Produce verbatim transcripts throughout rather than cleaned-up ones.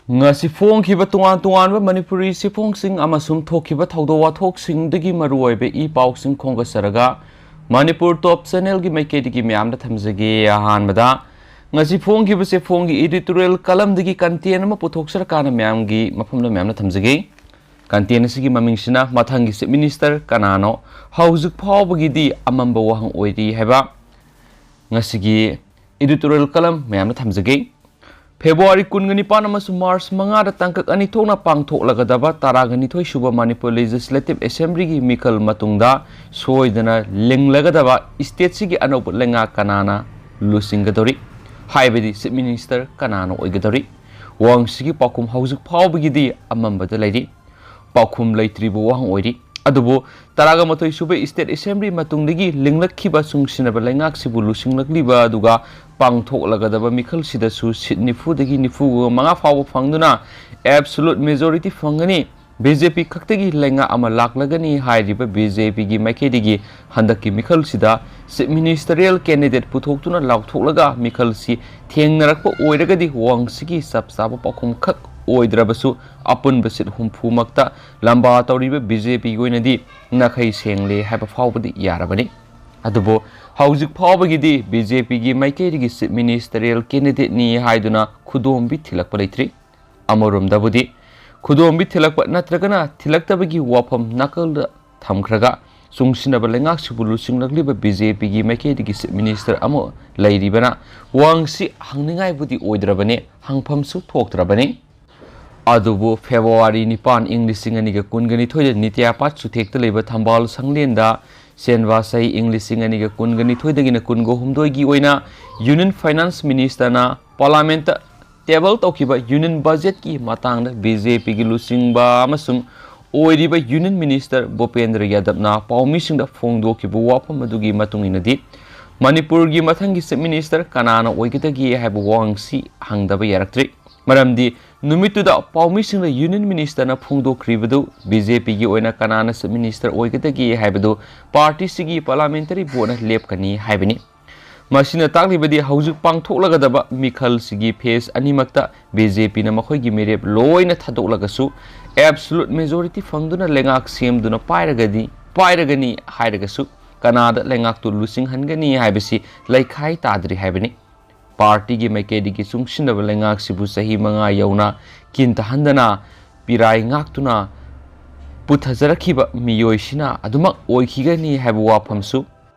ꯉꯁꯤ ꯐꯣꯡꯈꯤꯕ ꯇꯣꯉꯥꯟ ꯇꯣꯉꯥꯟꯕ ꯃꯅꯤꯄꯨꯔꯤ ꯆꯦꯐꯣꯡꯁꯤꯡ ꯑꯃꯁꯨꯡ ꯊꯣꯛꯈꯤꯕ ꯊꯧꯗꯣꯛ ꯋꯥꯊꯣꯛꯁꯤꯡꯗꯒꯤ ꯃꯔꯨꯑꯣꯏꯕ ꯏ ꯄꯥꯎꯁꯤꯡ ꯈꯣꯝꯒꯠꯆꯔꯒ, ꯃꯅꯤꯄꯨꯔ ꯇꯣꯞ ꯆꯦꯅꯦꯜꯒꯤ ꯃꯥꯏꯀꯩꯗꯒꯤ ꯃꯌꯥꯝꯗ ꯊꯝꯖꯒꯦ꯫ ꯑꯍꯥꯟꯕꯗ, ꯉꯁꯤ ꯐꯣꯡꯈꯤꯕ ꯆꯦꯐꯣꯡꯒꯤ editorial columnꯗꯒꯤ content ꯑꯃ ꯄꯨꯊꯣꯛꯆꯔꯀꯥꯟꯗ ꯃꯌꯥꯝꯒꯤ ꯃꯐꯝꯗ ꯃꯌꯥꯝꯗ ꯊꯝꯖꯒꯦ꯫ Content ꯑꯁꯤꯒꯤ ꯃꯃꯤꯡꯁꯤꯅ ꯃꯊꯪꯒꯤ Chief Minister ꯀꯅꯥꯅꯣ ꯍꯧꯖꯤꯛ ꯐꯥꯎꯕꯒꯤꯗꯤ ꯑꯃꯝꯕ ꯋꯥꯍꯪ ꯑꯣꯏꯔꯤ ꯍꯥꯏꯕ ꯉꯁꯤꯒꯤ editorial column ꯃꯌꯥꯝꯗ ꯊꯝꯖꯒꯦ꯫ ꯐꯦꯕ꯭ꯔꯨꯋꯥꯔꯤ ꯀꯨꯟꯒ ꯅꯤꯄꯥꯟ ꯑꯃꯁꯨꯡ ꯃꯥꯔꯆ ꯃꯉꯥꯗ ꯇꯥꯡꯀꯛ ꯑꯅꯤ ꯊꯣꯛꯅ ꯄꯥꯡꯊꯣꯛꯂꯒꯗꯕ ꯇꯔꯥꯒ ꯅꯤꯊꯣꯏ ꯁꯨꯕ ꯃꯅꯤꯄꯨꯔ Legislative Assemblyꯒꯤ ꯃꯤꯈꯜ ꯃꯇꯨꯡꯗ ꯁꯣꯏꯗꯅ ꯂꯤꯡꯂꯒꯗꯕ stateꯁꯤꯒꯤ ꯑꯅꯧꯕ ꯂꯩꯉꯥꯛ ꯀꯅꯥꯅ ꯂꯨꯆꯤꯡꯒꯗꯧꯔꯤ? ꯍꯥꯏꯕꯗꯤ Chief Minister ꯀꯅꯥꯅ ꯑꯣꯏꯒꯗꯧꯔꯤ? ꯋꯥꯍꯪꯁꯤꯒꯤ ꯄꯥꯎꯈꯨꯝ ꯍꯧꯖꯤꯛ ꯐꯥꯎꯕꯒꯤꯗꯤ ꯑꯃꯝꯕꯗ ꯂꯩꯔꯤ꯫ ꯄꯥꯎꯈꯨꯝ ꯂꯩꯇ꯭ꯔꯤꯕ ꯋꯥꯍꯪ ꯑꯣꯏꯔꯤ꯫ ꯑꯗꯨꯕꯨ ꯇꯔꯥꯒ ꯃꯥꯊꯣꯏ ꯁꯨꯕ State Assembly ꯃꯇꯨꯡꯗꯒꯤ ꯂꯤꯡꯂꯛꯈꯤꯕ ꯆꯨꯡꯁꯤꯟꯅꯕ ꯂꯩꯉꯥꯛꯁꯤꯕꯨ ꯂꯨꯆꯤꯡꯂꯛꯂꯤꯕ ꯑꯗꯨꯒ ꯄꯥꯡꯊꯣꯛꯂꯒꯗꯕ ꯃꯤꯈꯜꯁꯤꯗꯁꯨ seat ꯅꯤꯐꯨꯗꯒꯤ ꯅꯤꯐꯨ ꯃꯉꯥ ꯐꯥꯎꯕ ꯐꯪꯗꯨꯅ absolute majority ꯐꯪꯒꯅꯤ, BJP ꯈꯛꯇꯒꯤ ꯂꯩꯉꯥꯛ ꯑꯃ ꯂꯥꯛꯂꯒꯅꯤ ꯍꯥꯏꯔꯤꯕ BJPꯒꯤ ꯃꯥꯏꯀꯩꯗꯒꯤ ꯍꯟꯗꯛꯀꯤ ꯃꯤꯈꯜꯁꯤꯗ Chief Ministerial candidate ꯄꯨꯊꯣꯛꯇꯨꯅ ꯂꯥꯎꯊꯣꯛꯂꯒ ꯃꯤꯈꯜꯁꯤ ꯊꯦꯡꯅꯔꯛꯄ ꯑꯣꯏꯔꯒꯗꯤ ꯋꯥꯍꯪꯁꯤꯒꯤ ꯆꯞ ꯆꯥꯕ ꯄꯥꯎꯈꯨꯝ ꯈꯛ ꯑꯣꯏꯗ꯭ꯔꯕꯁꯨ ꯑꯄꯨꯟꯕ seat ꯍꯨꯝꯐꯨꯃꯛꯇ ꯂꯝꯕꯥ ꯇꯧꯔꯤꯕ BJPꯒꯤ ꯑꯣꯏꯅꯗꯤ ꯅꯥꯈꯩ ꯁꯦꯡꯂꯦ ꯍꯥꯏꯕ ꯐꯥꯎꯕꯗꯤ ꯌꯥꯔꯕꯅꯤ꯫ ꯑꯗꯨꯕꯨ ꯍꯧꯖꯤꯛ ꯐꯥꯎꯕꯒꯤꯗꯤ BJPꯒꯤ ꯃꯥꯏꯀꯩꯗꯒꯤ Chief Ministerial candidateꯅꯤ ꯍꯥꯏꯗꯨꯅ ꯈꯨꯗꯣꯝꯕꯤ ꯊꯤꯜꯂꯛꯄ ꯂꯩꯇ꯭ꯔꯤ꯫ ꯑꯃꯔꯣꯝꯗꯕꯨꯗꯤ ꯈꯨꯗꯣꯝꯕꯤ ꯊꯤꯜꯂꯛꯄ ꯅꯠꯇ꯭ꯔꯒꯅ ꯊꯤꯜꯂꯛꯇꯕꯒꯤ ꯋꯥꯐꯝ ꯅꯥꯀꯜꯗ ꯊꯝꯈ꯭ꯔꯒ ꯆꯨꯡꯁꯤꯟꯅꯕ ꯂꯩꯉꯥꯛꯁꯤꯕꯨ ꯂꯨꯆꯤꯡꯂꯛꯂꯤꯕ BJPꯒꯤ ꯃꯥꯏꯀꯩꯗꯒꯤ Chief Minister ꯑꯃ ꯂꯩꯔꯤꯕꯅ ꯋꯥꯍꯪꯁꯤ ꯍꯪꯅꯤꯡꯉꯥꯏꯕꯨꯗꯤ ꯑꯣꯏꯗ꯭ꯔꯕꯅꯤ, ꯍꯪꯐꯝꯁꯨ ꯊꯣꯛꯇ꯭ꯔꯕꯅꯤ꯫ ꯑꯗꯨꯕꯨ ꯐꯦꯕ꯭ꯔꯨꯋꯥꯔꯤ ꯅꯤꯄꯥꯟ ꯏꯪ ꯂꯤꯁꯤꯡ ꯑꯅꯤꯒ ꯀꯨꯟꯒ ꯅꯤꯊꯣꯏꯗ ꯅꯤꯇ꯭ꯌꯥ ꯄꯥꯠ ꯆꯨꯊꯦꯛꯇ ꯂꯩꯕ ꯊꯝꯕꯥꯜ ꯁꯪꯂꯦꯟꯗ ꯆꯦꯟꯕ ꯆꯍꯤ ꯏꯪ ꯂꯤꯁꯤꯡ ꯑꯅꯤꯒ ꯀꯨꯟꯒ ꯅꯤꯊꯣꯏꯗꯒꯤꯅ ꯀꯨꯟꯒ ꯍꯨꯝꯗꯣꯏꯒꯤ ꯑꯣꯏꯅ Union Finance Ministerꯅ Parliamentꯇ table ꯇꯧꯈꯤꯕ Union Budgetꯀꯤ ꯃꯇꯥꯡꯗ BJPꯒꯤ ꯂꯨꯆꯤꯡꯕ ꯑꯃꯁꯨꯡ ꯑꯣꯏꯔꯤꯕ Union Minister ꯚꯨꯄꯦꯟꯗ꯭ꯔ ꯌꯥꯗꯕꯅ ꯄꯥꯎꯃꯤꯁꯤꯡꯗ ꯐꯣꯡꯗꯣꯛꯈꯤꯕ ꯋꯥꯐꯝ ꯑꯗꯨꯒꯤ ꯃꯇꯨꯡ ꯏꯟꯅꯗꯤ, ꯃꯅꯤꯄꯨꯔꯒꯤ ꯃꯊꯪꯒꯤ Chief Minister ꯀꯅꯥꯅ ꯑꯣꯏꯒꯗꯒꯦ ꯍꯥꯏꯕ ꯋꯥꯍꯪꯁꯤ ꯍꯪꯗꯕ ꯌꯥꯔꯛꯇ꯭ꯔꯤ꯫ ꯃꯔꯝꯗꯤ ꯅꯨꯃꯤꯠꯇꯨꯗ ꯄꯥꯎꯃꯤꯁꯤꯡꯅ Union Ministerꯅ ꯐꯣꯡꯗꯣꯛꯈ꯭ꯔꯤꯕꯗꯨ BJPꯒꯤ ꯑꯣꯏꯅ ꯀꯅꯥꯅ Chief Minister ꯑꯣꯏꯒꯗꯒꯦ ꯍꯥꯏꯕꯗꯨ partyꯁꯤꯒꯤ parliamentary voteꯅ ꯂꯦꯞꯀꯅꯤ ꯍꯥꯏꯕꯅꯤ꯫ ꯃꯁꯤꯅ ꯇꯥꯛꯂꯤꯕꯗꯤ ꯍꯧꯖꯤꯛ ꯄꯥꯡꯊꯣꯛꯂꯒꯗꯕ ꯃꯤꯈꯜꯁꯤꯒꯤ phase ꯑꯅꯤꯃꯛꯇ BJPꯅ ꯃꯈꯣꯏꯒꯤ ꯃꯤꯔꯦꯞ ꯂꯣꯏꯅ ꯊꯥꯗꯣꯛꯂꯒꯁꯨ absolute majority ꯐꯪꯗꯨꯅ ꯂꯩꯉꯥꯛ ꯁꯦꯝꯗꯨꯅ ꯄꯥꯏꯔꯒꯗꯤ, ꯄꯥꯏꯔꯒꯅꯤ ꯍꯥꯏꯔꯒꯁꯨ ꯀꯅꯥꯗ ꯂꯩꯉꯥꯛꯇꯨ ꯂꯨꯆꯤꯡꯍꯟꯒꯅꯤ ꯍꯥꯏꯕꯁꯤ ꯂꯩꯈꯥꯏ ꯇꯥꯗ꯭ꯔꯤ ꯍꯥꯏꯕꯅꯤ꯫ ꯄꯥꯔꯇꯤꯒꯤ ꯃꯥꯏꯀꯩꯗꯒꯤ ꯆꯨꯡꯁꯤꯟꯅꯕ ꯂꯩꯉꯥꯛꯁꯤꯕꯨ ꯆꯍꯤ ꯃꯉꯥ ꯌꯧꯅ ꯀꯤꯟ ꯇꯥꯍꯟꯗꯅ ꯄꯤꯔꯥꯏ ꯉꯥꯛꯇꯨꯅ ꯄꯨꯊꯖꯔꯛꯈꯤꯕ ꯃꯤꯑꯣꯏꯁꯤꯅ ꯑꯗꯨꯃꯛ ꯑꯣꯏꯈꯤꯒꯅꯤ ꯍꯥꯏꯕ ꯋꯥꯐꯝꯁꯨ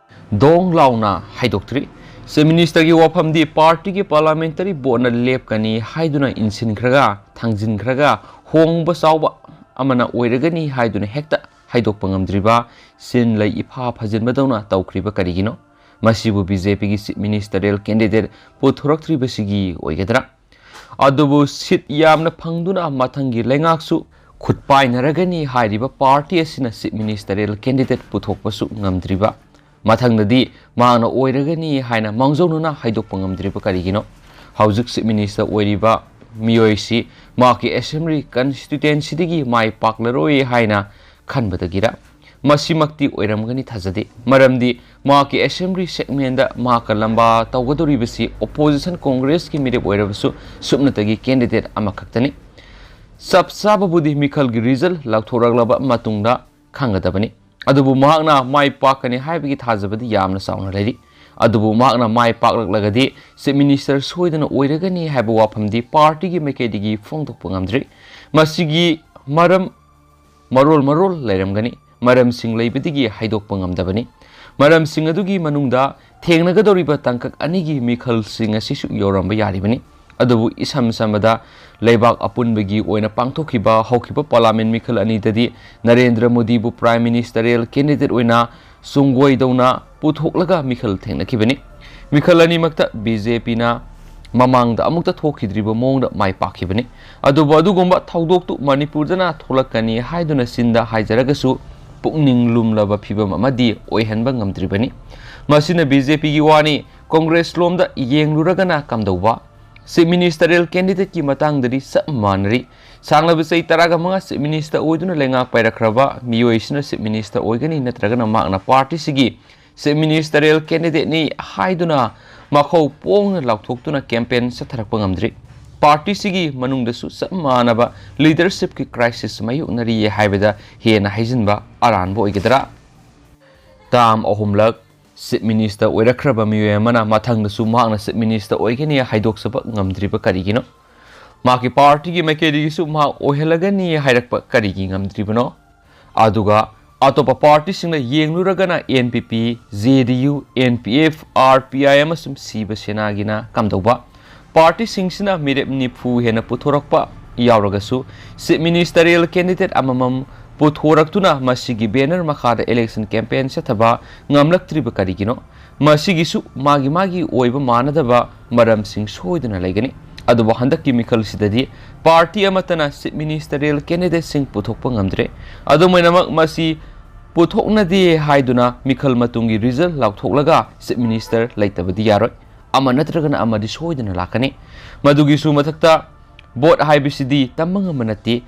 ꯗꯣꯡ ꯂꯥꯎꯅ ꯍꯥꯏꯗꯣꯛꯇ꯭ꯔꯤ꯫ Chief Ministerꯒꯤ ꯋꯥꯐꯝꯗꯤ ꯄꯥꯔꯇꯤꯒꯤ parliamentary boardꯅ ꯂꯦꯞꯀꯅꯤ ꯍꯥꯏꯗꯨꯅ ꯏꯟꯁꯤꯟꯈ꯭ꯔꯒ, ꯊꯥꯡꯖꯤꯟꯈ꯭ꯔꯒ, ꯍꯣꯡꯕ ꯆꯥꯎꯕ ꯑꯃꯅ ꯑꯣꯏꯔꯒꯅꯤ ꯍꯥꯏꯗꯨꯅ ꯍꯦꯛꯇ ꯍꯥꯏꯗꯣꯛꯄ ꯉꯝꯗ꯭ꯔꯤꯕ, ꯁꯤꯟ ꯂꯩ ꯏꯐꯥ ꯐꯥꯖꯤꯟꯕꯗꯧꯅ ꯇꯧꯈ꯭ꯔꯤꯕ ꯀꯔꯤꯒꯤꯅꯣ? ꯃꯁꯤꯕꯨ BJPꯒꯤ Chief Ministerial candidate ꯄꯨꯊꯣꯔꯛꯇ꯭ꯔꯤꯕꯁꯤꯒꯤ ꯑꯣꯏꯒꯗ꯭ꯔꯥ? ꯑꯗꯨꯕꯨ seat ꯌꯥꯝꯅ ꯐꯪꯗꯨꯅ ꯃꯊꯪꯒꯤ ꯂꯩꯉꯥꯛꯁꯨ ꯈꯨꯠ ꯄꯥꯏꯅꯔꯒꯅꯤ ꯍꯥꯏꯔꯤꯕ ꯄꯥꯔꯇꯤ ꯑꯁꯤꯅ Chief Ministerial candidate ꯄꯨꯊꯣꯛꯄꯁꯨ ꯉꯝꯗ꯭ꯔꯤꯕ, ꯃꯊꯪꯗꯗꯤ ꯃꯍꯥꯛꯅ ꯑꯣꯏꯔꯒꯅꯤ ꯍꯥꯏꯅ ꯃꯥꯡꯖꯧꯅꯅ ꯍꯥꯏꯗꯣꯛꯄ ꯉꯝꯗ꯭ꯔꯤꯕ ꯀꯔꯤꯒꯤꯅꯣ? ꯍꯧꯖꯤꯛ Chief Minister ꯑꯣꯏꯔꯤꯕ ꯃꯤꯑꯣꯏꯁꯤ ꯃꯍꯥꯛꯀꯤ assembly constituencyꯗꯒꯤ ꯃꯥꯏ ꯄꯥꯛꯂꯔꯣꯏ ꯍꯥꯏꯅ ꯈꯟꯕꯗꯒꯤꯔ? ꯃꯁꯤꯃꯛꯇꯤ ꯑꯣꯏꯔꯝꯒꯅꯤ ꯊꯥꯖꯗꯦ꯫ ꯃꯔꯝꯗꯤ ꯃꯍꯥꯛꯀꯤ assembly segmentꯗ ꯃꯍꯥꯛꯀ ꯂꯝꯕꯥ ꯇꯧꯒꯗꯧꯔꯤꯕꯁꯤ opposition Congressꯀꯤ ꯃꯤꯔꯦꯞ ꯑꯣꯏꯔꯕꯁꯨ ꯁꯨꯞꯅꯇꯒꯤ candidate ꯑꯃꯈꯛꯇꯅꯤ꯫ ꯆꯞ ꯆꯥꯕꯕꯨꯗꯤ ꯃꯤꯈꯜꯒꯤ result ꯂꯥꯎꯊꯣꯔꯛꯂꯕ ꯃꯇꯨꯡꯗ ꯈꯪꯒꯗꯕꯅꯤ꯫ ꯑꯗꯨꯕꯨ ꯃꯍꯥꯛꯅ ꯃꯥꯏ ꯄꯥꯛꯀꯅꯤ ꯍꯥꯏꯕꯒꯤ ꯊꯥꯖꯕꯗꯤ ꯌꯥꯝꯅ ꯆꯥꯎꯅ ꯂꯩꯔꯤ꯫ ꯑꯗꯨꯕꯨ ꯃꯍꯥꯛꯅ ꯃꯥꯏ ꯄꯥꯛꯂꯛꯂꯒꯗꯤ Chief Minister ꯁꯣꯏꯗꯅ ꯑꯣꯏꯔꯒꯅꯤ ꯍꯥꯏꯕ ꯋꯥꯐꯝꯗꯤ ꯄꯥꯔꯇꯤꯒꯤ ꯃꯥꯏꯀꯩꯗꯒꯤ ꯐꯣꯡꯗꯣꯛꯄ ꯉꯝꯗ꯭ꯔꯤ꯫ ꯃꯁꯤꯒꯤ ꯃꯔꯝ ꯃꯔꯣꯜ ꯃꯔꯣꯜ ꯂꯩꯔꯝꯒꯅꯤ꯫ ꯃꯔꯝꯁꯤꯡ ꯂꯩꯕꯗꯒꯤ ꯍꯥꯏꯗꯣꯛꯄ ꯉꯝꯗꯕꯅꯤ꯫ ꯃꯔꯝꯁꯤꯡ ꯑꯗꯨꯒꯤ ꯃꯅꯨꯡꯗ ꯊꯦꯡꯅꯒꯗꯧꯔꯤꯕ ꯇꯥꯡꯀꯛ ꯑꯅꯤꯒꯤ ꯃꯤꯈꯜꯁꯤꯡ ꯑꯁꯤꯁꯨ ꯌꯧꯔꯝꯕ ꯌꯥꯔꯤꯕꯅꯤ꯫ ꯑꯗꯨꯕꯨ ꯏꯁꯝ ꯁꯝꯕꯗ ꯂꯩꯕꯥꯛ ꯑꯄꯨꯟꯕꯒꯤ ꯑꯣꯏꯅ ꯄꯥꯡꯊꯣꯛꯈꯤꯕ ꯍꯧꯈꯤꯕ parliament ꯃꯤꯈꯜ ꯑꯅꯤꯗꯗꯤ ꯅꯔꯦꯟꯗ꯭ꯔ ꯃꯣꯗꯤꯕꯨ Prime Ministerial candidate ꯑꯣꯏꯅ ꯆꯨꯡꯒꯣꯏꯗꯧꯅ ꯄꯨꯊꯣꯛꯂꯒ ꯃꯤꯈꯜ ꯊꯦꯡꯅꯈꯤꯕꯅꯤ꯫ ꯃꯤꯈꯜ ꯑꯅꯤꯃꯛꯇ BJPꯅ ꯃꯃꯥꯡꯗ ꯑꯃꯨꯛꯇ ꯊꯣꯛꯈꯤꯗ꯭ꯔꯤꯕ ꯃꯑꯣꯡꯗ ꯃꯥꯏ ꯄꯥꯛꯈꯤꯕꯅꯤ꯫ ꯑꯗꯨꯕꯨ ꯑꯗꯨꯒꯨꯝꯕ ꯊꯧꯗꯣꯛꯇꯨ ꯃꯅꯤꯄꯨꯔꯗꯅ ꯊꯣꯛꯂꯛꯀꯅꯤ ꯍꯥꯏꯗꯨꯅ ꯆꯤꯟꯗ ꯍꯥꯏꯖꯔꯒꯁꯨ ꯄꯨꯛꯅꯤꯡ ꯂꯨꯝꯂꯕ ꯐꯤꯕꯝ ꯑꯃꯗꯤ ꯑꯣꯏꯍꯟꯕ ꯉꯝꯗ꯭ꯔꯤꯕꯅꯤ꯫ ꯃꯁꯤꯅ BJPꯒꯤ ꯋꯥꯅꯤ꯫ Congress ꯂꯣꯝꯗ ꯌꯦꯡꯂꯨꯔꯒꯅ ꯀꯝꯗꯧꯕ? Chief Ministerial candidateꯀꯤ ꯃꯇꯥꯡꯗꯗꯤ ꯆꯞ ꯃꯥꯟꯅꯔꯤ꯫ ꯁꯥꯡꯂꯕ ꯆꯍꯤ ꯇꯔꯥꯒ ꯃꯉꯥ Chief Minister ꯑꯣꯏꯗꯨꯅ ꯂꯩꯉꯥꯛ ꯄꯥꯏꯔꯛꯈ꯭ꯔꯕ ꯃꯤꯑꯣꯏꯁꯤꯅ Chief Minister ꯑꯣꯏꯒꯅꯤ ꯅꯠꯇ꯭ꯔꯒꯅ ꯃꯍꯥꯛꯅ ꯄꯥꯔꯇꯤꯁꯤꯒꯤ ꯆꯤꯐ ꯃꯤꯅꯤꯁꯇꯔꯤꯌꯦꯜ ꯀꯦꯟꯗꯤꯗꯦꯠꯅꯤ ꯍꯥꯏꯗꯨꯅ ꯃꯈꯧ ꯄꯣꯡꯅ ꯂꯥꯎꯊꯣꯛꯇꯨꯅ ꯀꯦꯝꯄꯦꯟ ꯆꯠꯊꯔꯛꯄ ꯉꯝꯗ꯭ꯔꯤ꯫ ꯄꯥꯔꯇꯤꯁꯤꯒꯤ ꯃꯅꯨꯡꯗꯁꯨ ꯆꯞ ꯃꯥꯟꯅꯕ ꯂꯤꯗꯔꯁꯤꯞꯀꯤ ꯀ꯭ꯔꯥꯏꯁꯤꯁ ꯃꯥꯌꯣꯛꯅꯔꯤ ꯍꯥꯏꯕꯗ ꯍꯦꯟꯅ ꯍꯥꯏꯖꯤꯟꯕ ꯑꯔꯥꯟꯕ ꯑꯣꯏꯒꯗ꯭ꯔꯥ? ꯇꯥꯝ ꯑꯍꯨꯝꯂꯛ ꯆꯤꯐ ꯃꯤꯅꯤꯁꯇꯔ ꯑꯣꯏꯔꯛꯈ꯭ꯔꯕ ꯃꯤꯑꯣꯏ ꯑꯃꯅ ꯃꯊꯪꯗꯁꯨ ꯃꯍꯥꯛꯅ ꯆꯤꯐ ꯃꯤꯅꯤꯁꯇꯔ ꯑꯣꯏꯒꯅꯤ ꯍꯥꯏꯗꯣꯛꯆꯕ ꯉꯝꯗ꯭ꯔꯤꯕ ꯀꯔꯤꯒꯤꯅꯣ? ꯃꯍꯥꯛꯀꯤ ꯄꯥꯔꯇꯤꯒꯤ ꯃꯥꯏꯀꯩꯗꯒꯤꯁꯨ ꯃꯍꯥꯛ ꯑꯣꯏꯍꯜꯂꯒꯅꯤ ꯍꯥꯏꯔꯛꯄ ꯀꯔꯤꯒꯤ ꯉꯝꯗ꯭ꯔꯤꯕꯅꯣ? ꯑꯗꯨꯒ ꯑꯇꯣꯞꯄ ꯄꯥꯔꯇꯤꯁꯤꯡꯅ ꯌꯦꯡꯂꯨꯔꯒꯅ N P P, J D U, N P F, R P I ꯑꯃꯁꯨꯡ ꯁꯤꯕ ꯁꯦꯅꯥꯒꯤꯅ ꯀꯝꯗꯧꯕ? ꯄꯥꯔꯇꯤꯁꯤꯡꯁꯤꯅ ꯃꯤꯔꯦꯞ ꯅꯤꯐꯨ ꯍꯦꯟꯅ ꯄꯨꯊꯣꯔꯛꯄ ꯌꯥꯎꯔꯒꯁꯨ ꯆꯤꯐ ꯃꯤꯅꯤꯁꯇꯔꯤꯌꯦꯜ ꯀꯦꯟꯗꯤꯗꯦꯠ ꯑꯃꯃꯝ ꯄꯨꯊꯣꯔꯛꯇꯨꯅ ꯃꯁꯤꯒꯤ ꯕꯦꯅꯔ ꯃꯈꯥꯗ ꯏꯂꯦꯛꯁꯟ ꯀꯦꯝꯄꯦꯟ ꯆꯠꯊꯕ ꯉꯝꯂꯛꯇ꯭ꯔꯤꯕ ꯀꯔꯤꯒꯤꯅꯣ? ꯃꯁꯤꯒꯤꯁꯨ ꯃꯥꯒꯤ ꯃꯥꯒꯤ ꯑꯣꯏꯕ ꯃꯥꯟꯅꯗꯕ ꯃꯔꯝꯁꯤꯡ ꯁꯣꯏꯗꯅ ꯂꯩꯒꯅꯤ꯫ ꯑꯗꯨꯕꯨ ꯍꯟꯗꯛꯀꯤ ꯃꯤꯈꯜꯁꯤꯗꯗꯤ ꯄꯥꯔꯇꯤ ꯑꯃꯠꯇꯅ ꯆꯤꯐ ꯃꯤꯅꯤꯁꯇꯔꯤꯌꯦꯜ ꯀꯦꯟꯗꯤꯗꯦꯠꯁꯤꯡ ꯄꯨꯊꯣꯛꯄ ꯉꯝꯗ꯭ꯔꯦ꯫ ꯑꯗꯨꯝ ꯑꯣꯏꯅꯃꯛ ꯃꯁꯤ ꯄꯨꯊꯣꯛꯅꯗꯦ ꯍꯥꯏꯗꯨꯅ ꯃꯤꯈꯜ ꯃꯇꯨꯡꯒꯤ ꯔꯤꯖꯜ ꯂꯥꯎꯊꯣꯛꯂꯒ ꯆꯤꯐ ꯃꯤꯅꯤꯁꯇꯔ ꯂꯩꯇꯕꯗꯤ ꯌꯥꯔꯣꯏ꯫ ꯑꯃ ꯅꯠꯇ꯭ꯔꯒꯅ ꯑꯃꯗꯤ ꯁꯣꯏꯗꯅ ꯂꯥꯛꯀꯅꯤ꯫ ꯃꯗꯨꯒꯤꯁꯨ ꯃꯊꯛꯇ ꯚꯣꯠ ꯍꯥꯏꯕꯁꯤꯗꯤ ꯇꯝꯕ ꯉꯝꯕ ꯅꯠꯇꯦ꯫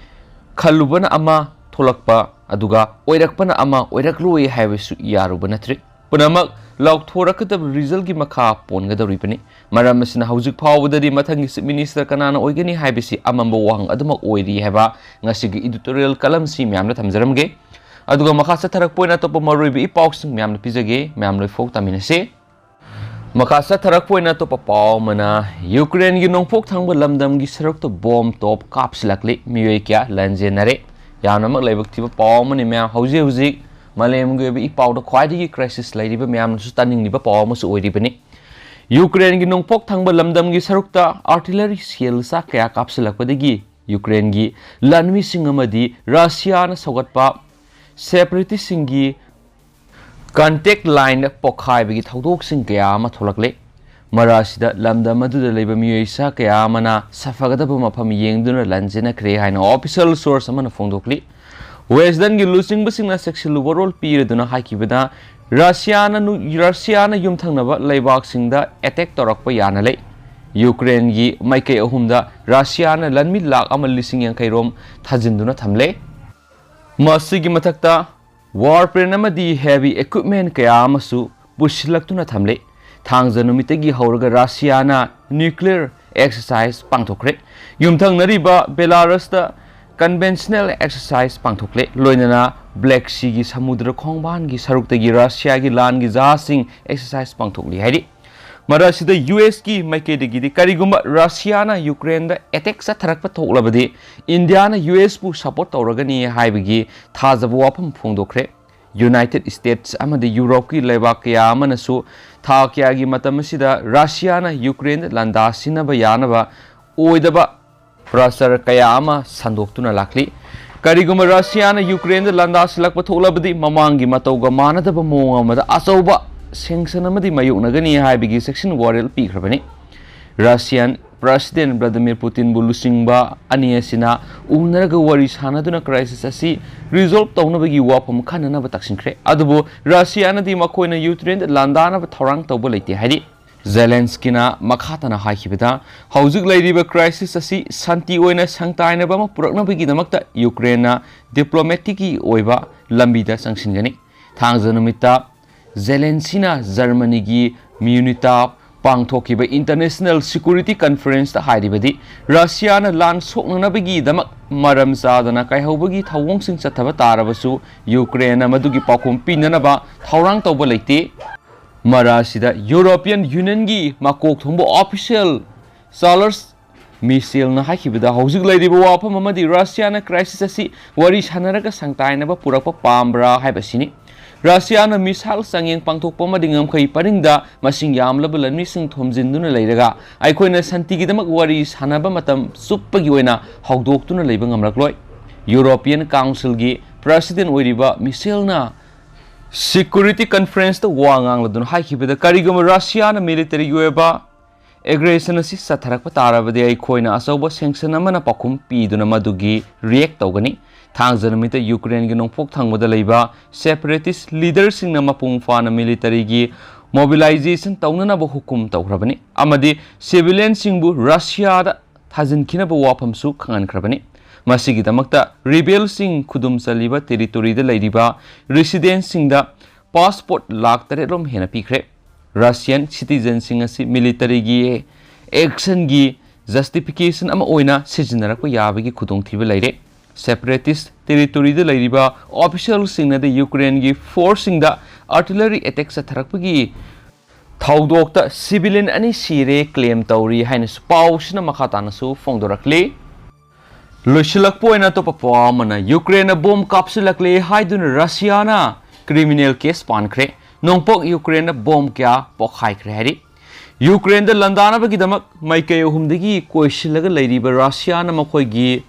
ꯈꯜꯂꯨꯕꯅ ꯑꯃ ꯊꯣꯛꯂꯛꯄ, ꯑꯗꯨꯒ ꯑꯣꯏꯔꯛꯄꯅ ꯑꯃ ꯑꯣꯏꯔꯛꯂꯣꯏ ꯍꯥꯏꯕꯁꯨ ꯌꯥꯔꯨꯕ ꯅꯠꯇ꯭ꯔꯤ꯫ ꯄꯨꯝꯅꯃꯛ ꯂꯥꯎꯊꯣꯔꯛꯀꯗꯕ ꯔꯤꯖꯜꯒꯤ ꯃꯈꯥ ꯄꯣꯟꯒꯗꯧꯔꯤꯕꯅꯤ꯫ ꯃꯔꯝ ꯑꯁꯤꯅ ꯍꯧꯖꯤꯛ ꯐꯥꯎꯕꯗꯗꯤ ꯃꯊꯪꯒꯤ ꯆꯤꯐ ꯃꯤꯅꯤꯁꯇꯔ ꯀꯅꯥꯅ ꯑꯣꯏꯒꯅꯤ ꯍꯥꯏꯕꯁꯤ ꯑꯃꯝꯕ ꯋꯥꯍꯪ ꯑꯗꯨꯃꯛ ꯑꯣꯏꯔꯤ ꯍꯥꯏꯕ ꯉꯁꯤꯒꯤ ꯏꯗꯤꯇꯣꯔꯤꯌꯦꯜ ꯀꯂꯝꯁꯤ ꯃꯌꯥꯝꯗ ꯊꯝꯖꯔꯝꯒꯦ꯫ ꯑꯗꯨꯒ ꯃꯈꯥ ꯆꯠꯊꯔꯛꯄ ꯑꯣꯏꯅ ꯑꯇꯣꯞꯄ ꯃꯔꯨꯑꯣꯏꯕ ꯏ ꯄꯥꯎꯁꯤꯡ ꯃꯌꯥꯝꯅ ꯄꯤꯖꯒꯦ, ꯃꯌꯥꯝ ꯂꯣꯏꯐꯥꯎ ꯇꯥꯃꯤꯟꯅꯁꯤ꯫ ꯃꯈꯥ ꯆꯠꯊꯔꯛꯄ ꯑꯣꯏꯅ ꯑꯇꯣꯞꯄ ꯄꯥꯎ ꯑꯃꯅ, ꯌꯨꯀ꯭ꯔꯦꯟꯒꯤ ꯅꯣꯡꯄꯣꯛ ꯊꯪꯕ ꯂꯝꯗꯝꯒꯤ ꯁꯔꯨꯛꯇ ꯕꯣꯝ ꯇꯣꯞ ꯀꯥꯞꯁꯤꯜꯂꯛꯂꯤ, ꯃꯤꯑꯣꯏ ꯀꯌꯥ ꯂꯟꯖꯦꯟꯅꯔꯦ꯫ ꯌꯥꯝꯅꯃꯛ ꯂꯥꯏꯕꯛ ꯊꯤꯕ ꯄꯥꯎ ꯑꯃꯅꯤ ꯃꯌꯥꯝ꯫ ꯍꯧꯖꯤꯛ ꯍꯧꯖꯤꯛ ꯃꯥꯂꯦꯝꯒꯤ ꯑꯣꯏꯕ ꯏ ꯄꯥꯎꯗ ꯈ꯭ꯋꯥꯏꯗꯒꯤ ꯀ꯭ꯔꯥꯏꯁꯤꯁ ꯂꯩꯔꯤꯕ ꯃꯌꯥꯝꯅꯁꯨ ꯇꯥꯅꯤꯡꯂꯤꯕ ꯄꯥꯎ ꯑꯃꯁꯨ ꯑꯣꯏꯔꯤꯕꯅꯤ꯫ ꯌꯨꯀ꯭ꯔꯦꯟꯒꯤ ꯅꯣꯡꯄꯣꯛ ꯊꯪꯕ ꯂꯝꯗꯝꯒꯤ ꯁꯔꯨꯛꯇ ꯑꯥꯔꯇꯤꯂꯔꯤ ꯁꯦꯜ ꯆꯥꯛ ꯀꯌꯥ ꯀꯥꯞꯁꯤꯜꯂꯛꯄꯗꯒꯤ ꯌꯨꯀ꯭ꯔꯦꯟꯒꯤ ꯂꯥꯟꯃꯤꯁꯤꯡ ꯑꯃꯗꯤ ꯔꯁꯤꯌꯥꯅ ꯁꯧꯒꯠꯄ ꯁꯦꯄꯔꯦꯇꯤꯁꯁꯤꯡꯒꯤ ꯀꯟꯇꯦꯛ ꯂꯥꯏꯟꯗ ꯄꯣꯈꯥꯏꯕꯒꯤ ꯊꯧꯗꯣꯛꯁꯤꯡ ꯀꯌꯥ ꯑꯃ ꯊꯣꯛꯂꯛꯂꯦ꯫ ꯃꯔꯛ ꯑꯁꯤꯗ ꯂꯝꯗꯝ ꯑꯗꯨꯗ ꯂꯩꯕ ꯃꯤꯑꯣꯏ ꯆꯥ ꯀꯌꯥ ꯑꯃꯅ ꯁꯥꯐꯒꯗꯕ ꯃꯐꯝ ꯌꯦꯡꯗꯨꯅ ꯂꯟꯖꯦꯟꯅꯈ꯭ꯔꯦ ꯍꯥꯏꯅ ꯑꯣꯐꯤꯁꯤꯌꯦꯜ ꯁꯣꯔꯁ ꯑꯃꯅ ꯐꯣꯡꯗꯣꯛꯂꯤ꯫ ꯋꯦꯁꯇꯔꯟꯒꯤ ꯂꯨꯆꯤꯡꯕꯁꯤꯡꯅ ꯆꯦꯛꯁꯤꯜꯂꯨ ꯋꯥꯔꯣꯜ ꯄꯤꯔꯗꯨꯅ ꯍꯥꯏꯈꯤꯕꯗ, ꯔꯁꯤꯌꯥꯅ ꯅꯨ-, ꯔꯁꯤꯌꯥꯅ ꯌꯨꯝꯊꯪꯅꯕ ꯂꯩꯕꯥꯛꯁꯤꯡꯗ ꯑꯦꯇꯦꯛ ꯇꯧꯔꯛꯄ ꯌꯥꯅ ꯂꯩ꯫ ꯌꯨꯀ꯭ꯔꯦꯟꯒꯤ ꯃꯥꯏꯀꯩ ꯑꯍꯨꯝꯗ ꯔꯁꯤꯌꯥꯅ ꯂꯥꯟꯃꯤ ꯂꯥꯈ ꯑꯃ ꯂꯤꯁꯤꯡ ꯌꯥꯡꯈꯩ ꯔꯣꯝ ꯊꯥꯖꯤꯟꯗꯨꯅ ꯊꯝꯂꯦ꯫ ꯃꯁꯤꯒꯤ ꯃꯊꯛꯇ Warplane ꯑꯃꯗꯤ heavy equipment ꯀꯌꯥ ꯑꯃꯁꯨ ꯄꯨꯁꯤꯜꯂꯛꯇꯨꯅ ꯊꯝꯂꯦ꯫ ꯊꯥꯡꯖ ꯅꯨꯃꯤꯠꯇꯒꯤ ꯍꯧꯔꯒ ꯔꯁꯤꯌꯥꯅ nuclear exercise ꯄꯥꯡꯊꯣꯛꯈ꯭ꯔꯦ꯫ ꯌꯨꯝꯊꯪꯅꯔꯤꯕ ꯕꯦꯂꯥꯔꯁꯇ conventional exercise ꯄꯥꯡꯊꯣꯛꯂꯦ꯫ ꯂꯣꯏꯅꯅ Black Seaꯒꯤ ꯁꯃꯨꯗ꯭ꯔ ꯈꯣꯡꯕꯥꯟꯒꯤ ꯁꯔꯨꯛꯇꯒꯤ ꯔꯁꯤꯌꯥꯒꯤ ꯂꯥꯟꯒꯤ ꯖꯍꯥꯖꯁꯤꯡ exercise ꯄꯥꯡꯊꯣꯛꯂꯤ ꯍꯥꯏꯔꯤ꯫ ꯃꯔꯛ ꯑꯁꯤꯗ ꯌꯨ ꯑꯦꯁꯀꯤ ꯃꯥꯏꯀꯩꯗꯒꯤꯗꯤ ꯀꯔꯤꯒꯨꯝꯕ ꯔꯁꯤꯌꯥꯅ ꯌꯨꯀ꯭ꯔꯦꯟꯗ attack ꯆꯠꯊꯔꯛꯄ ꯊꯣꯛꯂꯕꯗꯤ ꯏꯟꯗꯤꯌꯥꯅ ꯌꯨ ꯑꯦꯁꯄꯨ support ꯇꯧꯔꯒꯅꯤ ꯍꯥꯏꯕꯒꯤ ꯊꯥꯖꯕ ꯋꯥꯐꯝ ꯐꯣꯡꯗꯣꯛꯈ꯭ꯔꯦ꯫ United States ꯑꯃꯗꯤ ꯌꯨꯔꯣꯞꯀꯤ ꯂꯩꯕꯥꯛ ꯀꯌꯥ ꯑꯃꯅꯁꯨ ꯊꯥ ꯀꯌꯥꯒꯤ ꯃꯇꯝ ꯑꯁꯤꯗ ꯔꯁꯤꯌꯥꯅ ꯌꯨꯀ꯭ꯔꯦꯟꯗ ꯂꯥꯟꯗꯥꯁꯤꯟꯅꯕ ꯌꯥꯅꯕ ꯑꯣꯏꯗꯕ ꯄ꯭ꯔꯆꯥꯔ ꯀꯌꯥ ꯑꯃ ꯁꯟꯗꯣꯛꯇꯨꯅ ꯂꯥꯛꯂꯤ꯫ ꯀꯔꯤꯒꯨꯝꯕ ꯔꯁꯤꯌꯥꯅ ꯌꯨꯀ꯭ꯔꯦꯟꯗ ꯂꯥꯟꯗꯥꯁꯤꯜꯂꯛꯄ ꯊꯣꯛꯂꯕꯗꯤ ꯃꯃꯥꯡꯒꯤ ꯃꯇꯧꯒ ꯃꯥꯟꯅꯗꯕ ꯃꯑꯣꯡ ꯑꯃꯗ ꯑꯆꯧꯕ sanction ꯑꯃꯗꯤ ꯃꯥꯌꯣꯛꯅꯒꯅꯤ ꯍꯥꯏꯕꯒꯤ ꯆꯦꯛꯁꯤꯟ ꯋꯥꯔꯦꯞ ꯄꯤꯈ꯭ꯔꯕꯅꯤ꯫ Russian President Vladimir Putinꯕꯨ ꯂꯨꯆꯤꯡꯕ ꯑꯅꯤ ꯑꯁꯤꯅ ꯎꯅꯔꯒ ꯋꯥꯔꯤ ꯁꯥꯟꯅꯗꯨꯅ crisis ꯑꯁꯤ resolve ꯇꯧꯅꯕꯒꯤ ꯋꯥꯐꯝ ꯈꯟꯅꯅꯕ ꯇꯛꯁꯤꯟꯈ꯭ꯔꯦ꯫ ꯑꯗꯨꯕꯨ ꯔꯁꯤꯌꯥꯅꯗꯤ ꯃꯈꯣꯏꯅ ꯌꯨꯀ꯭ꯔꯦꯟꯗ ꯂꯥꯟꯗꯥꯅꯕ ꯊꯧꯔꯥꯡ ꯇꯧꯕ ꯂꯩꯇꯦ ꯍꯥꯏꯔꯤ꯫ ꯖꯦꯂꯦꯟꯁꯀꯤꯅ ꯃꯈꯥ ꯇꯥꯅ ꯍꯥꯏꯈꯤꯕꯗ, ꯍꯧꯖꯤꯛ ꯂꯩꯔꯤꯕ crisis ꯑꯁꯤ ꯁꯥꯟꯇꯤ ꯑꯣꯏꯅ ꯁꯪꯇꯥꯏꯅꯕ ꯑꯃ ꯄꯨꯔꯛꯅꯕꯒꯤꯗꯃꯛꯇ ꯌꯨꯀ꯭ꯔꯦꯟꯅ diplomaticꯀꯤ ꯑꯣꯏꯕ ꯂꯝꯕꯤꯗ ꯆꯪꯁꯤꯟꯒꯅꯤ꯫ ꯊꯥꯡꯖ ꯅꯨꯃꯤꯠꯇ ꯖꯦꯂꯦꯟꯁꯤꯅ ꯖꯔꯃꯅꯤꯒꯤ ꯃ꯭ꯌꯨꯅꯤꯇꯥ ꯄꯥꯡꯊꯣꯛꯈꯤꯕ International Security Conferenceꯇ ꯍꯥꯏꯔꯤꯕꯗꯤ, ꯔꯁꯤꯌꯥꯅ ꯂꯥꯟ ꯁꯣꯛꯅꯅꯕꯒꯤꯗꯃꯛ ꯃꯔꯝ ꯆꯥꯗꯅ ꯀꯥꯏꯍꯧꯕꯒꯤ ꯊꯧꯑꯣꯡꯁꯤꯡ ꯆꯠꯊꯕ ꯇꯥꯔꯕꯁꯨ ꯌꯨꯀ꯭ꯔꯦꯟꯅ ꯃꯗꯨꯒꯤ ꯄꯥꯎꯈꯨꯝ ꯄꯤꯅꯅꯕ ꯊꯧꯔꯥꯡ ꯇꯧꯕ ꯂꯩꯇꯦ꯫ ꯃꯔꯛ ꯑꯁꯤꯗ European Unionꯒꯤ ꯃꯀꯣꯛ ꯊꯣꯡꯕ official Charles Michelꯅ ꯍꯥꯏꯈꯤꯕꯗ, ꯍꯧꯖꯤꯛ ꯂꯩꯔꯤꯕ ꯋꯥꯐꯝ ꯑꯃꯗꯤ ꯔꯁꯤꯌꯥꯅ crisis ꯑꯁꯤ ꯋꯥꯔꯤ ꯁꯥꯟꯅꯔꯒ ꯁꯪꯇꯥꯏꯅꯕ ꯄꯨꯔꯛꯄ ꯄꯥꯝꯕ꯭ꯔꯥ ꯍꯥꯏꯕꯁꯤꯅꯤ꯫ ꯔꯁꯤꯌꯥꯅ missile ꯆꯥꯡꯌꯦꯡ ꯄꯥꯡꯊꯣꯛꯄ ꯑꯃꯗꯤ ꯉꯝꯈꯩ ꯄꯔꯤꯡꯗ ꯃꯁꯤꯡ ꯌꯥꯝꯂꯕ ꯂꯥꯟꯃꯤꯁꯤꯡ ꯊꯣꯝꯖꯤꯟꯗꯨꯅ ꯂꯩꯔꯒ ꯑꯩꯈꯣꯏꯅ ꯁꯥꯟꯇꯤꯒꯤꯗꯃꯛ ꯋꯥꯔꯤ ꯁꯥꯟꯅꯕ ꯃꯇꯝ ꯆꯨꯞꯄꯒꯤ ꯑꯣꯏꯅ ꯍꯧꯗꯣꯛꯇꯨꯅ ꯂꯩꯕ ꯉꯝꯂꯛꯂꯣꯏ꯫ European Councilꯒꯤ President ꯑꯣꯏꯔꯤꯕ Michelꯅ Security Conferenceꯇ ꯋꯥ ꯉꯥꯡꯂꯗꯨꯅ ꯍꯥꯏꯈꯤꯕꯗ, ꯀꯔꯤꯒꯨꯝꯕ ꯔꯁꯤꯌꯥꯅ militaryꯒꯤ ꯑꯣꯏꯕ aggression ꯑꯁꯤ ꯆꯠꯊꯔꯛꯄ ꯇꯥꯔꯕꯗꯤ ꯑꯩꯈꯣꯏꯅ ꯑꯆꯧꯕ sanction ꯑꯃꯅ ꯄꯥꯎꯈꯨꯝ ꯄꯤꯗꯨꯅ ꯃꯗꯨꯒꯤ react ꯇꯧꯒꯅꯤ꯫ ꯊꯥꯡꯖ ꯅꯨꯃꯤꯠꯇ ꯌꯨꯀ꯭ꯔꯦꯟꯒꯤ ꯅꯣꯡꯄꯣꯛ ꯊꯪꯕꯗ ꯂꯩꯕ separatist leaderꯁꯤꯡꯅ ꯃꯄꯨꯡ ꯐꯥꯅ militaryꯒꯤ mobilization ꯇꯧꯅꯅꯕ ꯍꯨꯀꯨꯝ ꯇꯧꯈ꯭ꯔꯕꯅꯤ ꯑꯃꯗꯤ civilianꯁꯤꯡꯕꯨ ꯔꯁꯤꯌꯥꯗ ꯊꯥꯖꯤꯟꯈꯤꯅꯕ ꯋꯥꯐꯝꯁꯨ ꯈꯪꯍꯟꯈ꯭ꯔꯕꯅꯤ꯫ ꯃꯁꯤꯒꯤꯗꯃꯛꯇ ꯔꯤꯕꯦꯜꯁꯤꯡ ꯈꯨꯗꯨꯝ ꯆꯜꯂꯤꯕ ꯇꯦꯔꯤꯇꯣꯔꯤꯗ ꯂꯩꯔꯤꯕ ꯔꯤꯁꯤꯗꯦꯟꯁꯤꯡꯗ ꯄꯥꯁꯄꯣꯔꯠ ꯂꯥꯈ ꯇꯔꯦꯠ ꯔꯣꯝ ꯍꯦꯟꯅ ꯄꯤꯈ꯭ꯔꯦ꯫ ꯔꯁꯤꯌꯥꯟ ꯁꯤꯇꯤꯖꯟꯁꯤꯡ ꯑꯁꯤ ꯃꯤꯂꯤꯇꯔꯤꯒꯤ ꯑꯦꯛꯁꯟꯒꯤ ꯖꯁꯇꯤꯐꯤꯀꯦꯁꯟ ꯑꯃ ꯑꯣꯏꯅ ꯁꯤꯖꯤꯟꯅꯔꯛꯄ ꯌꯥꯕꯒꯤ ꯈꯨꯗꯣꯡꯊꯤꯕ ꯂꯩꯔꯦ꯫ ꯁꯦꯄꯔꯦꯇꯤꯁ ꯇꯦꯔꯤꯇꯣꯔꯤꯗ ꯂꯩꯔꯤꯕ ꯑꯣꯐꯤꯁꯤꯌꯦꯜꯁꯤꯡꯅꯗꯤ ꯌꯨꯀ꯭ꯔꯦꯟꯒꯤ ꯐꯣꯔꯁꯁꯤꯡꯗ ꯑꯥꯔꯇꯤꯂꯔꯤ ꯑꯦꯇꯦꯛ ꯆꯠꯊꯔꯛꯄꯒꯤ ꯊꯧꯗꯣꯛꯇ ꯁꯤꯚꯤꯂꯤꯌꯟ ꯑꯅꯤ ꯁꯤꯔꯦ ꯀ꯭ꯂꯦꯝ ꯇꯧꯔꯤ ꯍꯥꯏꯅꯁꯨ ꯄꯥꯎꯁꯤꯅ ꯃꯈꯥ ꯇꯥꯅꯁꯨ ꯐꯣꯡꯗꯣꯔꯛꯂꯤ꯫ ꯂꯣꯏꯁꯤꯜꯂꯛꯄ ꯑꯣꯏꯅ ꯑꯇꯣꯞꯄ ꯄꯥꯎ ꯑꯃꯅ ꯌꯨꯀ꯭ꯔꯦꯟꯅ ꯕꯣꯝ ꯀꯥꯞꯁꯤꯜꯂꯛꯂꯦ ꯍꯥꯏꯗꯨꯅ ꯔꯁꯤꯌꯥꯅ ꯀ꯭ꯔꯤꯃꯤꯅꯦꯜ ꯀꯦꯁ ꯄꯥꯟꯈ꯭ꯔꯦ꯫ ꯅꯣꯡꯄꯣꯛ ꯌꯨꯀ꯭ꯔꯦꯟꯗ ꯕꯣꯝ ꯀꯌꯥ ꯄꯣꯈꯥꯏꯈ꯭ꯔꯦ ꯍꯥꯏꯔꯤ꯫ ꯌꯨꯀ꯭ꯔꯦꯟꯗ ꯂꯥꯟꯗꯥꯅꯕꯒꯤꯗꯃꯛ ꯃꯥꯏꯀꯩ ꯑꯍꯨꯝꯗꯒꯤ ꯀꯣꯏꯁꯤꯜꯂꯒ ꯂꯩꯔꯤꯕ ꯔꯁꯤꯌꯥꯅ ꯃꯈꯣꯏꯒꯤ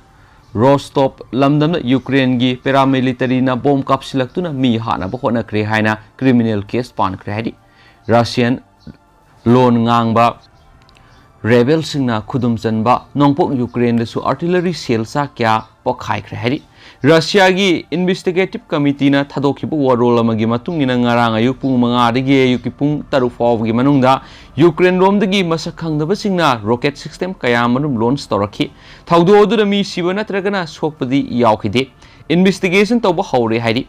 ꯔꯣꯁꯇꯣꯞ ꯂꯝꯗꯝꯗ ꯌꯨꯀ꯭ꯔꯦꯟꯒꯤ ꯄꯦꯔꯥꯃꯤꯂꯤꯇꯔꯤꯅ ꯕꯣꯝ ꯀꯥꯞꯁꯤꯜꯂꯛꯇꯨꯅ ꯃꯤ ꯍꯥꯠꯅꯕ ꯍꯣꯠꯅꯈ꯭ꯔꯦ ꯍꯥꯏꯅ ꯀ꯭ꯔꯤꯃꯤꯅꯦꯜ ꯀꯦꯁ ꯄꯥꯟꯈ꯭ꯔꯦ ꯍꯥꯏꯔꯤ꯫ ꯔꯁꯤꯌꯥꯟ ꯂꯣꯟ ꯉꯥꯡꯕ ꯔꯦꯕꯦꯜꯁꯤꯡꯅ ꯈꯨꯗꯨꯝ ꯆꯟꯕ ꯅꯣꯡꯄꯣꯛ ꯌꯨꯀ꯭ꯔꯦꯟꯗꯁꯨ ꯑꯥꯔꯇꯤꯂꯔꯤ ꯁꯦꯜ ꯆꯥꯛ ꯀꯌꯥ ꯄꯣꯈꯥꯏꯈ꯭ꯔꯦ ꯍꯥꯏꯔꯤ꯫ ꯔꯁꯤꯌꯥꯒꯤ ꯏꯟꯚꯦꯁꯇꯤꯒꯦꯇꯤꯚ ꯀꯃꯤꯇꯤꯅ ꯊꯥꯗꯣꯛꯈꯤꯕ ꯋꯥꯔꯣꯜ ꯑꯃꯒꯤ ꯃꯇꯨꯡ ꯏꯟꯅ ꯉꯔꯥꯡ ꯑꯌꯨꯛ ꯄꯨꯡ ꯃꯉꯥꯗꯒꯤ ꯑꯌꯨꯛꯀꯤ ꯄꯨꯡ ꯇꯔꯨꯛ ꯐꯥꯎꯕꯒꯤ ꯃꯅꯨꯡꯗ ꯌꯨꯀ꯭ꯔꯦꯟ ꯂꯣꯝꯗꯒꯤ ꯃꯁꯛ ꯈꯪꯗꯕꯁꯤꯡꯅ ꯔꯣꯀꯦꯠ ꯁꯤꯁꯇꯦꯝ ꯀꯌꯥ ꯑꯃꯔꯣꯝ ꯂꯣꯟꯆ ꯇꯧꯔꯛꯈꯤ꯫ ꯊꯧꯗꯣꯛ ꯑꯗꯨꯗ ꯃꯤ ꯁꯤꯕ ꯅꯠꯇ꯭ꯔꯒꯅ ꯁꯣꯛꯄꯗꯤ ꯌꯥꯎꯈꯤꯗꯦ꯫ ꯏꯟꯚꯦꯁꯇꯤꯒꯦꯁꯟ ꯇꯧꯕ ꯍꯧꯔꯦ ꯍꯥꯏꯔꯤ꯫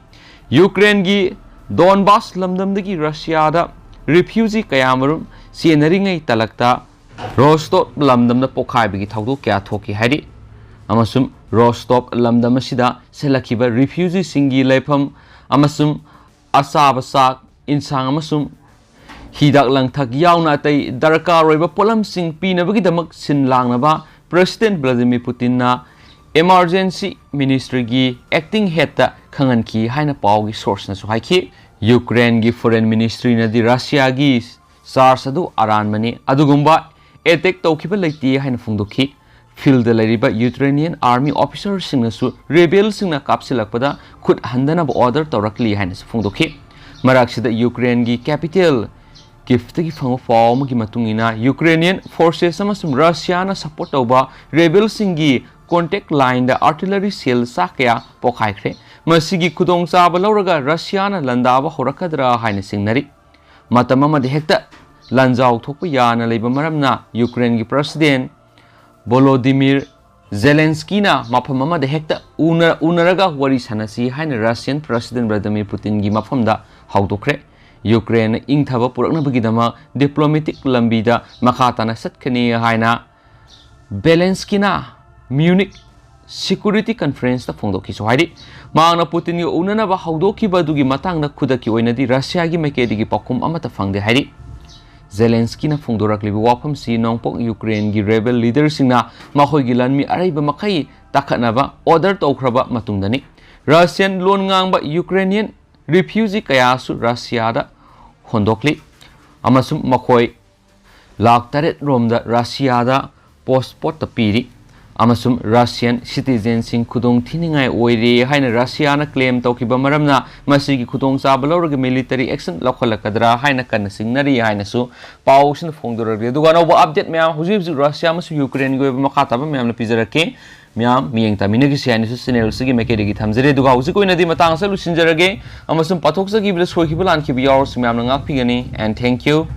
ꯌꯨꯀ꯭ꯔꯦꯟꯒꯤ ꯗꯣꯟꯕꯥꯁ ꯂꯝꯗꯝꯗꯒꯤ ꯔꯁꯤꯌꯥꯗ ꯔꯤꯐ꯭ꯌꯨꯖꯤ ꯀꯌꯥꯃꯔꯨꯝ ꯆꯦꯟꯅꯔꯤꯉꯩ ꯇꯂꯛꯇ ꯔꯣꯁꯇꯣꯞ ꯂꯝꯗꯝꯗ ꯄꯣꯈꯥꯏꯕꯒꯤ ꯊꯧꯗꯣꯛ ꯀꯌꯥ ꯊꯣꯛꯈꯤ ꯍꯥꯏꯔꯤ꯫ ꯑꯃꯁꯨꯡ ꯔꯣꯁꯇꯣꯞ ꯂꯝꯗꯝ ꯑꯁꯤꯗ ꯁꯦꯜꯂꯛꯈꯤꯕ ꯔꯤꯐ꯭ꯌꯨꯖꯤꯁꯤꯡꯒꯤ ꯂꯩꯐꯝ ꯑꯃꯁꯨꯡ ꯑꯆꯥꯕ ꯆꯥꯛ, ꯏꯟꯁꯥꯡ ꯑꯃꯁꯨꯡ ꯍꯤꯗꯥꯛ ꯂꯥꯡꯊꯛ ꯌꯥꯎꯅ ꯑꯇꯩ ꯗꯔꯀꯥꯔ ꯑꯣꯏꯕ ꯄꯣꯠꯂꯝꯁꯤꯡ ꯄꯤꯅꯕꯒꯤꯗꯃꯛ ꯁꯤꯟ ꯂꯥꯡꯅꯕ ꯄ꯭ꯔꯦꯁꯤꯗꯦꯟꯠ ꯚ꯭ꯂꯥꯗꯤꯃꯤꯔ ꯄꯨꯇꯤꯟꯅ ꯏꯃꯥꯔꯖꯦꯟꯁꯤ ꯃꯤꯅꯤꯁꯇ꯭ꯔꯤꯒꯤ ꯑꯦꯛꯇꯤꯡ ꯍꯦꯗꯇ ꯈꯪꯍꯟꯈꯤ ꯍꯥꯏꯅ ꯄꯥꯎꯒꯤ ꯁꯣꯔꯁꯅꯁꯨ ꯍꯥꯏꯈꯤ꯫ ꯌꯨꯀ꯭ꯔꯦꯟꯒꯤ ꯐꯣꯔꯦꯟ ꯃꯤꯅꯤꯁꯇ꯭ꯔꯤꯅꯗꯤ ꯔꯁꯤꯌꯥꯒꯤ ꯆꯥꯔꯖ ꯑꯗꯨ ꯑꯔꯥꯟꯕꯅꯤ, ꯑꯗꯨꯒꯨꯝꯕ ꯑꯦꯇꯦꯛ ꯇꯧꯈꯤꯕ ꯂꯩꯇꯦ ꯍꯥꯏꯅ ꯐꯣꯡꯗꯣꯛꯈꯤ꯫ ꯐꯤꯜꯗ ꯂꯩꯔꯤꯕ ꯌꯨꯀ꯭ꯔꯦꯅꯤꯌꯟ ꯑꯥꯔꯃꯤ ꯑꯣꯐꯤꯁꯔꯁꯤꯡꯅꯁꯨ ꯔꯦꯕꯦꯜꯁꯤꯡꯅ ꯀꯥꯞꯁꯤꯜꯂꯛꯄꯗ ꯈꯨꯠ ꯍꯟꯗꯅꯕ ꯑꯣꯔꯗꯔ ꯇꯧꯔꯛꯂꯤ ꯍꯥꯏꯅꯁꯨ ꯐꯣꯡꯗꯣꯛꯈꯤ꯫ ꯃꯔꯛꯁꯤꯗ ꯌꯨꯀ꯭ꯔꯦꯟꯒꯤ ꯀꯦꯄꯤꯇꯦꯜ ꯀꯤꯐꯇꯒꯤ ꯐꯪꯕ ꯄꯥꯎ ꯑꯃꯒꯤ ꯃꯇꯨꯡ ꯏꯟꯅ ꯌꯨꯀ꯭ꯔꯦꯅꯤꯌꯟ ꯐꯣꯔꯁꯦꯁ ꯑꯃꯁꯨꯡ ꯔꯁꯤꯌꯥꯅ ꯁꯄꯣꯔꯠ ꯇꯧꯕ ꯔꯦꯕꯦꯜꯁꯤꯡꯒꯤ ꯀꯣꯟꯇꯦꯛ ꯂꯥꯏꯟꯗ ꯑꯥꯔꯇꯤꯂꯔꯤ ꯁꯦꯜ ꯆꯥꯛ ꯀꯌꯥ ꯄꯣꯈꯥꯏꯈ꯭ꯔꯦ꯫ ꯃꯁꯤꯒꯤ ꯈꯨꯗꯣꯡꯆꯥꯕ ꯂꯧꯔꯒ ꯔꯁꯤꯌꯥꯅ ꯂꯥꯟꯗꯥꯕ ꯍꯧꯔꯛꯀꯗ꯭ꯔꯥ ꯍꯥꯏꯅ ꯆꯤꯡꯅꯔꯤ꯫ ꯃꯇꯝ ꯑꯃꯗ ꯍꯦꯛꯇ ꯂꯥꯟꯖꯥꯎ ꯊꯣꯛꯄ ꯌꯥꯅ ꯂꯩꯕ ꯃꯔꯝꯅ ꯌꯨꯀ꯭ꯔꯦꯟꯒꯤ ꯄ꯭ꯔꯦꯁꯤꯗꯦꯟꯠ ꯚꯣꯂꯣꯗꯤꯃꯤꯔ ꯖꯦꯂꯦꯟꯁꯀꯤꯅ ꯃꯐꯝ ꯑꯃꯗ ꯍꯦꯛꯇ ꯎꯅ-, ꯎꯅꯔꯒ ꯋꯥꯔꯤ ꯁꯥꯟꯅꯁꯤ ꯍꯥꯏꯅ ꯔꯁꯤꯌꯥꯟ ꯄ꯭ꯔꯁꯤꯗꯦꯟ ꯚ꯭ꯂꯥꯗꯤꯃꯤꯔ ꯄꯨꯇꯤꯟꯒꯤ ꯃꯐꯝꯗ ꯍꯧꯗꯣꯛꯈ꯭ꯔꯦ꯫ ꯌꯨꯀ꯭ꯔꯦꯟꯅ ꯏꯪꯊꯕ ꯄꯨꯔꯛꯅꯕꯒꯤꯗꯃꯛ ꯗꯤꯄ꯭ꯂꯣꯃꯦꯇꯤꯛ ꯂꯝꯕꯤꯗ ꯃꯈꯥ ꯇꯥꯅ ꯆꯠꯀꯅꯤ ꯍꯥꯏꯅ ꯕꯦꯂꯦꯟꯁꯀꯤꯅ ꯃ꯭ꯌꯨꯅꯤꯛ ꯁꯤꯀ꯭ꯌꯨꯔꯤꯇꯤ ꯀꯟꯐꯔꯦꯟꯁꯇ ꯐꯣꯡꯗꯣꯛꯈꯤꯁꯨ ꯍꯥꯏꯔꯤ꯫ ꯃꯍꯥꯛꯅ ꯄꯨꯇꯤꯟꯒ ꯎꯅꯅꯕ ꯍꯧꯗꯣꯛꯈꯤꯕ ꯑꯗꯨꯒꯤ ꯃꯇꯥꯡꯗ ꯈꯨꯗꯛꯀꯤ ꯑꯣꯏꯅꯗꯤ ꯔꯁꯤꯌꯥꯒꯤ ꯃꯥꯏꯀꯩꯗꯒꯤ ꯄꯥꯎꯈꯨꯝ ꯑꯃꯠꯇ ꯐꯪꯗꯦ ꯍꯥꯏꯔꯤ꯫ ꯖꯦꯂꯦꯟꯁꯀꯤꯅ ꯐꯣꯡꯗꯣꯔꯛꯂꯤꯕ ꯋꯥꯐꯝꯁꯤ ꯅꯣꯡꯄꯣꯛ ꯌꯨꯀ꯭ꯔꯦꯟꯒꯤ ꯔꯦꯕꯦꯜ ꯂꯤꯗꯔꯁꯤꯡꯅ ꯃꯈꯣꯏꯒꯤ ꯂꯥꯟꯃꯤ ꯑꯔꯩꯕ ꯃꯈꯩ ꯇꯥꯈꯠꯅꯕ ꯑꯣꯔꯗꯔ ꯇꯧꯈ꯭ꯔꯕ ꯃꯇꯨꯡꯗꯅꯤ꯫ ꯔꯁꯤꯌꯥꯟ ꯂꯣꯟ ꯉꯥꯡꯕ ꯌꯨꯀ꯭ꯔꯦꯅꯤꯌꯟ ꯔꯤꯐ꯭ꯌꯨꯖꯤ ꯀꯌꯥꯁꯨ ꯔꯁꯤꯌꯥꯗ ꯍꯣꯟꯗꯣꯛꯂꯤ ꯑꯃꯁꯨꯡ ꯃꯈꯣꯏ ꯂꯥꯈ ꯇꯔꯦꯠ ꯔꯣꯝꯗ ꯔꯁꯤꯌꯥꯗ ꯄꯥꯁꯄꯣꯔꯠꯇ ꯄꯤꯔꯤ ꯑꯃꯁꯨꯡ ꯔꯁꯤꯌꯥꯟ ꯁꯤꯇꯤꯖꯦꯟꯁꯤꯡ ꯈꯨꯗꯣꯡ ꯊꯤꯅꯤꯡꯉꯥꯏ ꯑꯣꯏꯔꯦ ꯍꯥꯏꯅ ꯔꯁꯤꯌꯥꯅ ꯀ꯭ꯂꯦꯝ ꯇꯧꯈꯤꯕ ꯃꯔꯝꯅ ꯃꯁꯤꯒꯤ ꯈꯨꯗꯣꯡꯆꯥꯕ ꯂꯧꯔꯒ ꯃꯤꯂꯤꯇꯔꯤ ꯑꯦꯛꯁꯟ ꯂꯧꯈꯠꯂꯛꯀꯗ꯭ꯔꯥ ꯍꯥꯏꯅ ꯀꯟꯅ ꯆꯤꯡꯅꯔꯤ ꯍꯥꯏꯅꯁꯨ ꯄꯥꯎꯁꯤꯅ ꯐꯣꯡꯗꯣꯔꯛꯂꯤ꯫ ꯑꯗꯨꯒ ꯑꯅꯧꯕ ꯑꯞꯗꯦꯠ ꯃꯌꯥꯝ ꯍꯧꯖꯤꯛ ꯍꯧꯖꯤꯛ ꯔꯁꯤꯌꯥ ꯑꯃꯁꯨꯡ ꯌꯨꯀ꯭ꯔꯦꯟꯒꯤ ꯑꯣꯏꯕ ꯃꯈꯥ ꯇꯥꯕ ꯃꯌꯥꯝꯅ ꯄꯤꯖꯔꯛꯀꯦ꯫ ꯃꯌꯥꯝ ꯃꯤꯠꯌꯦꯡ ꯇꯥꯃꯤꯟꯅꯈꯤꯁꯤ ꯍꯥꯏꯅꯁꯨ ꯆꯦꯅꯦꯜꯁꯤꯒꯤ ꯃꯥꯏꯀꯩꯗꯒꯤ ꯊꯝꯖꯔꯤ꯫ ꯑꯗꯨꯒ ꯍꯧꯖꯤꯛ ꯑꯣꯏꯅꯗꯤ ꯃꯇꯥꯡ ꯑꯁꯤꯗ ꯂꯣꯏꯁꯤꯟꯖꯔꯒꯦ ꯑꯃꯁꯨꯡ ꯄꯥꯊꯣꯛꯆꯈꯤꯕꯗ ꯁꯣꯏꯈꯤꯕ ꯂꯥꯟꯈꯤꯕ ꯌꯥꯎꯔꯁꯨ ꯃꯌꯥꯝꯅ ꯉꯥꯛꯄꯤꯒꯅꯤ꯫ And thank you꯫